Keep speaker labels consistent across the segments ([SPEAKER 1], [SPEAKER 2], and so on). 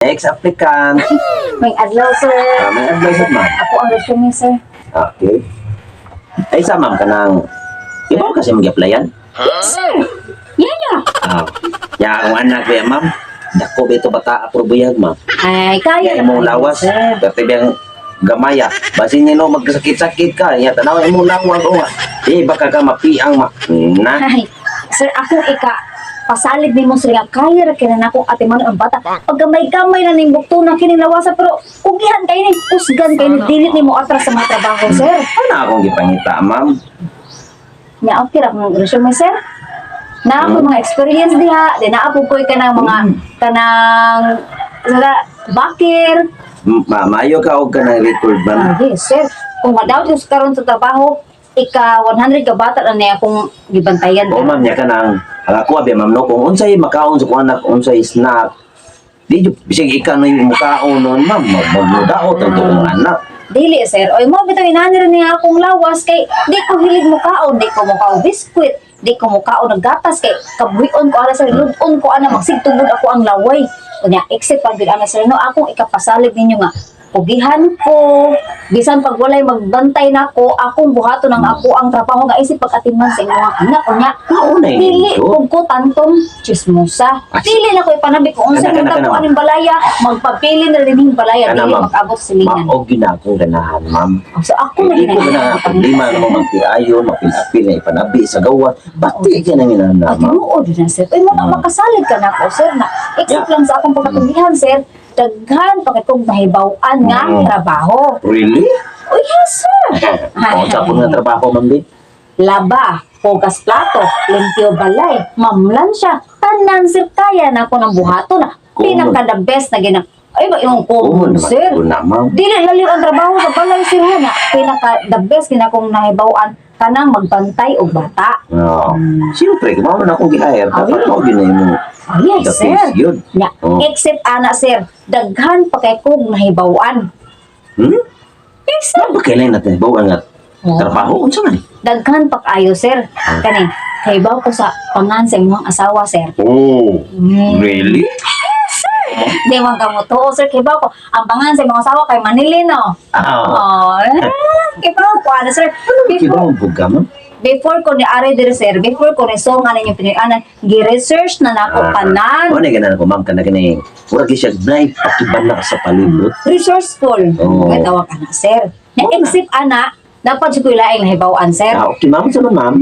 [SPEAKER 1] Ex-applicant.
[SPEAKER 2] Maayong adlaw, sir.
[SPEAKER 1] Ah, maayong adlaw sad, ma'am.
[SPEAKER 2] Ako ang resume, sir.
[SPEAKER 1] Okay. Ay, sa ma'am, kanang ibaw kasi mag-applyan?
[SPEAKER 2] Yes, sir. Yeah.
[SPEAKER 1] Ah, ya, akong anak ba, ma'am? Dako ba ito bata, apro buyag, ma'am.
[SPEAKER 2] Ay, kaya
[SPEAKER 1] Ya, imong
[SPEAKER 2] naman,
[SPEAKER 1] lawas,
[SPEAKER 2] sir.
[SPEAKER 1] Dati biyang gamaya. Basin niya no, magkasakit-sakit ka. Ya, tanaw imong lawas. Oh, eh, baka ka mapiang ma. Na.
[SPEAKER 2] Ay, sir, ako ika pasalig nimo, sir, nga kaya ra kina nako atiman ang bata. Pag gamay-gamay na ning bukto na kining lawasa, pero ugihan kay ni, usgan kay ni, dili nimo atras sa mga trabaho, sir.
[SPEAKER 1] Ano akong gipangita, ma'am?
[SPEAKER 2] Nya okay ra akong resume, sir. Na ako mga experience diha, di na ako koy kanang mga kanang sala bakir.
[SPEAKER 1] Maayo ka og kanang record, ma'am.
[SPEAKER 2] Ah, yes, sir. Kung madawat ko karon sa trabaho, ika 100 ka bata na niya akong gibantayan.
[SPEAKER 1] O ma'am, niya kanang ang ako abi, ma'am, no, kung unsay makaon sa kuan anak, unsay snack. Di jud bisag ikaw na yung mukaon noon, ma'am, magmudaot ang tukong anak.
[SPEAKER 2] Dili, sir. Oy, mo bitaw inani ra niya akong lawas kay di ko hilig mukaon, di ko mukaon biskwit, di ko mukaon og gatas kay kabuhion ko ana, sir, lud-on ko ana, magsigtubod ako ang laway. Unya, except pag ana, sir, no, akong ikapasalig ninyo nga pugihan ko, bisan pag walay magbantay nako, akong buhaton ang ako ang trabaho nga isip pag-atiman sa imong anak. Unya,
[SPEAKER 1] Mao na yun,
[SPEAKER 2] dili
[SPEAKER 1] ito.
[SPEAKER 2] kog ko tantom chismosa.
[SPEAKER 1] Ay.
[SPEAKER 2] Dili na ko ipanabi kung unsa
[SPEAKER 1] Kana,
[SPEAKER 2] man
[SPEAKER 1] kana,
[SPEAKER 2] tabo
[SPEAKER 1] kana,
[SPEAKER 2] aning balaya, magpapilin ra dinhing balaya,
[SPEAKER 1] Kana,
[SPEAKER 2] dili
[SPEAKER 1] ma'am.
[SPEAKER 2] mag-abot sa silingan.
[SPEAKER 1] Mao gyud na akong ganahan, ma'am.
[SPEAKER 2] So ako na
[SPEAKER 1] Hindi ko
[SPEAKER 2] ginagawa.
[SPEAKER 1] ganahan problema na mo magtiayon, mapil-apil na ipanabi sa gawa. Pati ka nang inana,
[SPEAKER 2] At
[SPEAKER 1] ma'am.
[SPEAKER 2] tinuod na, sir. Uy, mo makasalig ka na ko, sir, na. Except lang sa akong pagkatugihan, sir, daghan pa kay kong nahibaw-an nga trabaho.
[SPEAKER 1] Really?
[SPEAKER 2] Oh, yes, sir.
[SPEAKER 1] O, sa po nga trabaho, ma'am, di?
[SPEAKER 2] Laba, hugas plato, limpyo balay, mamlansya, tanan, sir, kaya na ako ng buhato na.
[SPEAKER 1] Common.
[SPEAKER 2] Pinaka the best na gina. Ay ba yung
[SPEAKER 1] Oo
[SPEAKER 2] common,
[SPEAKER 1] naman,
[SPEAKER 2] sir?
[SPEAKER 1] oo na, ma'am.
[SPEAKER 2] Dili laliw ang trabaho sa balay, sir, ha, na. Pinaka the best gina akong nahibaw-an kanang magbantay og bata.
[SPEAKER 1] Oo. Siyempre, kung mao na akong gi-hire, dapat mao gyud na imong
[SPEAKER 2] Oh, yes,
[SPEAKER 1] the
[SPEAKER 2] sir.
[SPEAKER 1] face yun.
[SPEAKER 2] Nya,
[SPEAKER 1] Oh.
[SPEAKER 2] except ana, sir, daghan pa kay kog nahibaw-an. Yes, sir.
[SPEAKER 1] Ma'am, ba kailan natin bawa nga
[SPEAKER 2] Oh.
[SPEAKER 1] trabaho? Unsa man?
[SPEAKER 2] Daghan pa kaayo, sir. Kani, kahibaw ko sa pangan sa imong asawa, sir.
[SPEAKER 1] Oh, really?
[SPEAKER 2] Di man ka mo tuo, sir, kahibaw ko. Ang pangan sa imong asawa kay Manilin, no?
[SPEAKER 1] Ah,
[SPEAKER 2] Oh, eh, kahibaw ko ana, sir.
[SPEAKER 1] Kibaw
[SPEAKER 2] Before,
[SPEAKER 1] ang buga, ma'am?
[SPEAKER 2] before ko ni ari diri, sir, before ko ni song ano yung Pinoy-anan, gi-research na nako tanan.
[SPEAKER 1] Mo na ganan ko, ma'am, kana gani. Mura gyud siya nay pakibana sa palibot.
[SPEAKER 2] Resourceful.
[SPEAKER 1] Oo.
[SPEAKER 2] May tawag ka na, sir. Na except ana, dapat siya ko laing nahibaw-an, sir.
[SPEAKER 1] Ah, okay, ma'am, sa ma'am.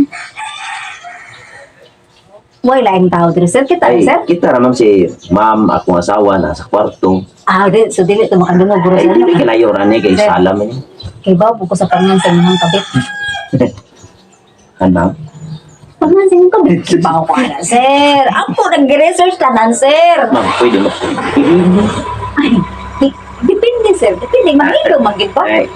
[SPEAKER 2] Way laing tao diri, sir. Kita
[SPEAKER 1] Ay,
[SPEAKER 2] sir.
[SPEAKER 1] kita ra, ma'am, si ma'am, akong asawa na sa kwarto.
[SPEAKER 2] Ah, di, so dili ito makadungog guro
[SPEAKER 1] Ay,
[SPEAKER 2] sa
[SPEAKER 1] dili
[SPEAKER 2] inyo.
[SPEAKER 1] kalayo ra ni kay
[SPEAKER 2] Sir.
[SPEAKER 1] sala man.
[SPEAKER 2] Kay ba ko sa pangan sa imong kabit.
[SPEAKER 1] Han, ma'am.
[SPEAKER 2] Pangan sa imong kabit. Kibaw ko ana, sir. Ako nag-research tanan, sir.
[SPEAKER 1] Ma'am, pwede mo.
[SPEAKER 2] Ay, depende, sir. Depende mahilo man gid ba?
[SPEAKER 1] Ay,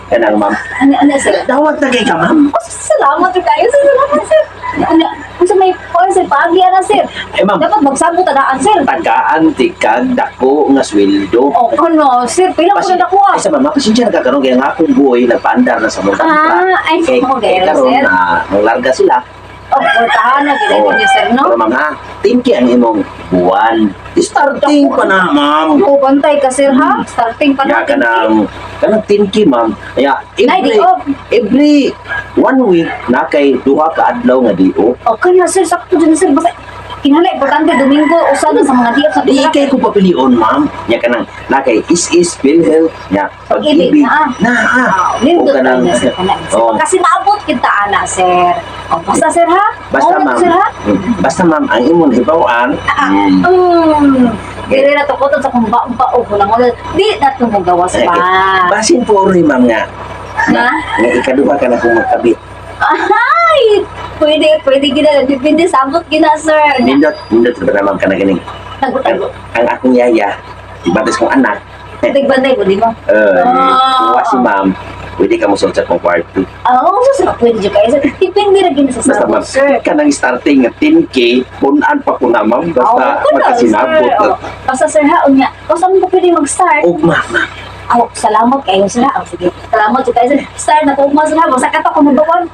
[SPEAKER 1] kanang ma'am.
[SPEAKER 2] Ano ano, sir?
[SPEAKER 1] Dawat na kay ka, ma'am.
[SPEAKER 2] Oh, salamat rin kayo, sir. Salamat, sir. Ano, unsa may oh, sir, paagi ana, sir.
[SPEAKER 1] Ay, ma'am.
[SPEAKER 2] Dapat magsabot tanaan, sir.
[SPEAKER 1] Tagaan tikag dako nga sweldo.
[SPEAKER 2] Oh, ano, sir, pila ko na nakuha.
[SPEAKER 1] Ay, sa mama, pasensya na ka karon kaya nga akong buhay nagpaandar na sa mga
[SPEAKER 2] Ah, ay,
[SPEAKER 1] kay,
[SPEAKER 2] okay,
[SPEAKER 1] kay karon
[SPEAKER 2] sir.
[SPEAKER 1] na manglarga sila.
[SPEAKER 2] Oh, portahan na gid
[SPEAKER 1] Oo.
[SPEAKER 2] ninyo, sir, no?
[SPEAKER 1] Pero ma'am ha, 10K ang imong buwan. Starting pa na, ma'am.
[SPEAKER 2] Oh, bantay ka, sir, ha? Starting pa
[SPEAKER 1] Ya
[SPEAKER 2] na.
[SPEAKER 1] kanang 10K, ma'am. Ya
[SPEAKER 2] Nay,
[SPEAKER 1] every
[SPEAKER 2] di off.
[SPEAKER 1] every one week na kay duha ka adlaw nga di off.
[SPEAKER 2] Okay na, sir. Sakto dyan, sir. Basta, kinahanglan importante, Domingo, usa na sa mga diap sa
[SPEAKER 1] Di kay ko papilion, ma'am. Ya kanang na kay is PhilHealth nya
[SPEAKER 2] Pag-ibig,
[SPEAKER 1] Pag-ibig
[SPEAKER 2] na.
[SPEAKER 1] Na.
[SPEAKER 2] Ah, nindot
[SPEAKER 1] O kanang-
[SPEAKER 2] na, sir. Kana, sir.
[SPEAKER 1] Oo.
[SPEAKER 2] Kasi maabot kita, ana, sir. O, basta, sir, ha?
[SPEAKER 1] Basta
[SPEAKER 2] Oo na to,
[SPEAKER 1] ma'am.
[SPEAKER 2] sir, ha?
[SPEAKER 1] Basta ma'am, ang imong hibaw-an.
[SPEAKER 2] Ah, Dili na to kutob sa kung ba o kulang ulit. Di na to mo gawas pa.
[SPEAKER 1] Basin po rin, ma'am, nga.
[SPEAKER 2] Na?
[SPEAKER 1] Nga ikaduha ka na kung magkabit.
[SPEAKER 2] Ay! Pwede, pwede gina. Depende sa abot gina, sir.
[SPEAKER 1] Nindot, nindot ba na, ma'am, ka na ganing.
[SPEAKER 2] Tago-tago.
[SPEAKER 1] Ang akong yaya, ibatas kong anak.
[SPEAKER 2] Tigbanday ko, di mo?
[SPEAKER 1] Eh,
[SPEAKER 2] Ah.
[SPEAKER 1] kuha si ma'am, pwede ka mo sa kong kwarto.
[SPEAKER 2] Ah, oo, sir, pwede dyan kayo, sir. Depende ra gina sa
[SPEAKER 1] Basta
[SPEAKER 2] sabot,
[SPEAKER 1] ma'am,
[SPEAKER 2] sir.
[SPEAKER 1] kanang starting nga 10K, punan pa ko na, ma'am. Basta
[SPEAKER 2] Oo, kuno,
[SPEAKER 1] magkasinabot.
[SPEAKER 2] sir. Oo. Basta, sir, ha, unya. Basta mo pa pwede mag-start.
[SPEAKER 1] Ugma, ma'am.
[SPEAKER 2] Oh, salamat kayo, sir. Oh, sige. Salamat jud kayo, sir. Start na ko ugma, sir, ha. Basta kato ko nabawan.